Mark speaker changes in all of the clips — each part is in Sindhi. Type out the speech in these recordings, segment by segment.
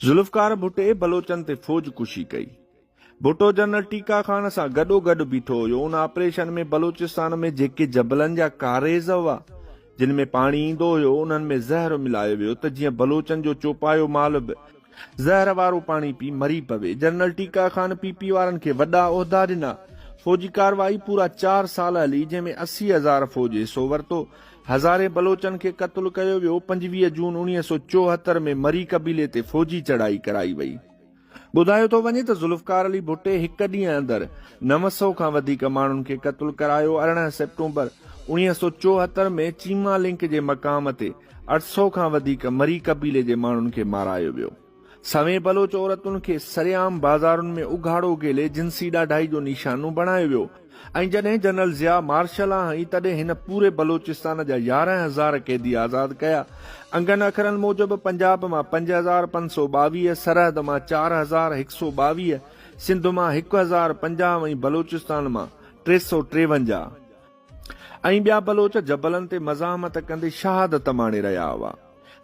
Speaker 1: ذوالفقار ڀٽي بلوچن تي فوج ڪشي ڪئي. ڀٽو جنرل ٽيڪا خان سان گڏوگڏ بيٺو هيو. ان آپريشن ۾ بلوچستان ۾ جيڪي جبلن جا ڪاريز هئا، جن ۾ پاڻي ايندو هيو، انهن ۾ زهر ملايو ويو ته جيئن بلوچن جو چوپايو مال به زهر وارو پاڻي پي مري پوي. جنرل ٽيڪا خان پي پي وارن کي وڏا عهدا ڏنا. فوجي ڪارروائي پورا چار سال هلي، جنهن ۾ 80,000 فوج حصو ورتو. هزارين بلوچن کي قتل ڪيو ويو. 25 جون 1974 ۾ مري قبيلي تي فوجي چڙهائي ڪرائي وئي. ٻڌايو ٿو وڃي ته ذوالفقار علي ڀٽي هڪ ڏينهن اندر 900 کان وڌيڪ ماڻهن کي قتل ڪرايو، 18 سيپٽمبر 1974 ۾ چيما لنڪ جي مقام تي 800 کان وڌيڪ مري قبيلي جي ماڻهن کي مارايو ويو. سوين بلوچ عورتن کي سرعام بازارن ۾ اگهاڙو گهلي جنسي ڏاڍائي جو نشانو بڻايو ويو ۽ جڏهن جنرل ضياء مارشل آ هنئي تڏهن هن پوري بلوچستان جا 11,000 قيدي آزاد ڪيا. انگن اکرن موجب پنجاب مان 5,522، سرحد مان 4,122، سنڌ مان 1,050 ۽ بلوچستان مان 353 ۽ ٻيا بلوچ جبلن تي مزاحمت ڪندي شهادت ماڻي رهيا هئا.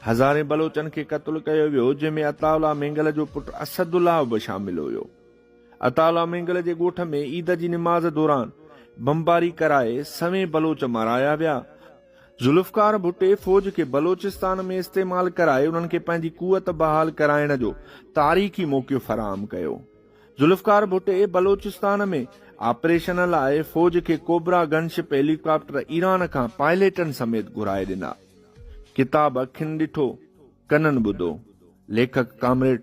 Speaker 1: هزارين بلوچن کي قتل ڪيو ويو جنهن ۾ عطاء الله مينگل جو پٽ اسد الله به شامل هيو. عطاء الله مينگل جي ڳوٺ ۾ عيد جي نماز دوران بمباري ڪرائي سوين بلوچ مارايا ويا. ذوالفقار ڀٽي فوج کي بلوچستان ۾ استعمال ڪرائي انهن کي پنهنجي قوت بحال ڪرائڻ جو تاريخي موقعو فراهم ڪيو. ذوالفقار ڀٽي بلوچستان ۾ آپريشن لاء فوج کي ڪوبرا گن شپ هيليڪاپٽر ايران کان پائليٽن سميت گهرائي ڏنا. ڪتاب اکين ڏٺو، ڪنن ٻڌو. ليکڪ ڪامريڊ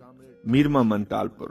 Speaker 1: مير محمد ٽالپر.